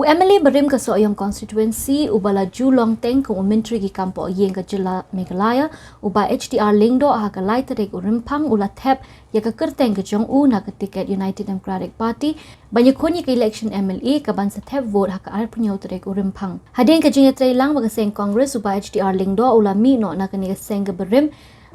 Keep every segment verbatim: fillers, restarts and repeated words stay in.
M L A barim ka Sohiong constituency uba la ju long teng kum u myntri ki kam pohiing ka jylla Meghalaya, u Bah H D R Lyngdoh, ha ka lai tarik u Rymphang u la thep ïa ka kyrteng ka jong u na ka tiket United Democratic Party ban ïakhun ïa ka election M L A kaban sa thep vote ha ka arphew tarik u Rymphang. Hadien ka jingïatreilang bad ka seng Congress, u Bah H D R Lyngdoh u la mih noh na kane ka seng kaba rim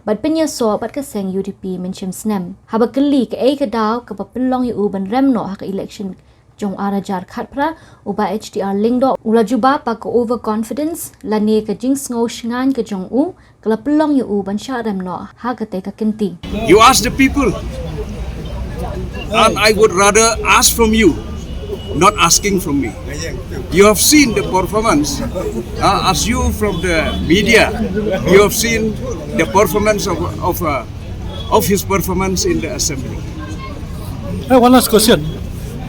bad pynïasoh bad ka seng U D P mynshem snem. Haba kylli kaei ka daw kaba pynlong ïa u ban rem noh ha ka election jong u ar hajar khatphra, u Bah H D R Lyngdoh u la jubab ba ka overconfidence lane ka jingsngew shngaiñ ka jong u ka la pynlong ïa u ban shah rem noh ha katei ka kynti. You ask the people, and I would rather ask from you, not asking from me. You have seen the performance, uh, as you from the media, you have seen the performance of, of, uh, of his performance in the assembly. Hey, one last question.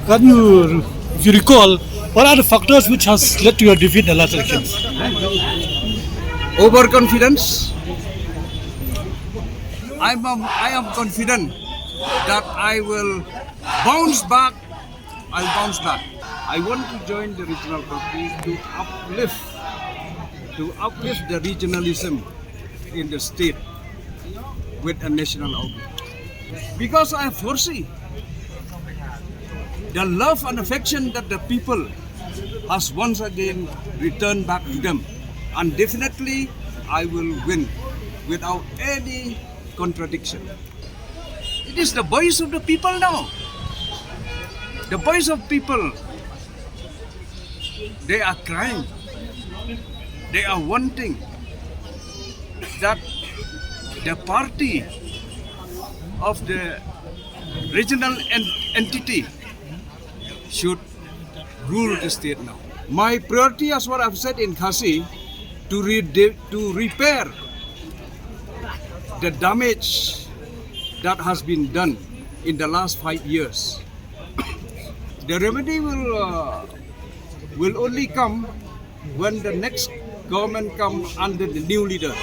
Can you, if you recall, what are the factors which has led to your defeat in the last elections? Overconfidence. I'm, um, I am confident that I will bounce back. I'll bounce back. I want to join the regional party to uplift, to uplift the regionalism in the state with a national outlook. Because I foresee the love and affection that the people has once again returned back to them. And definitely, I will win without any contradiction. It is the voice of the people now. The voice of people. They are crying. They are wanting that the party of the regional en- entity should rule the state now. My priority, as what I've said in Khasi, to, re- to repair the damage that has been done in the last five years. The remedy will, uh, will only come when the next government come under the new leader.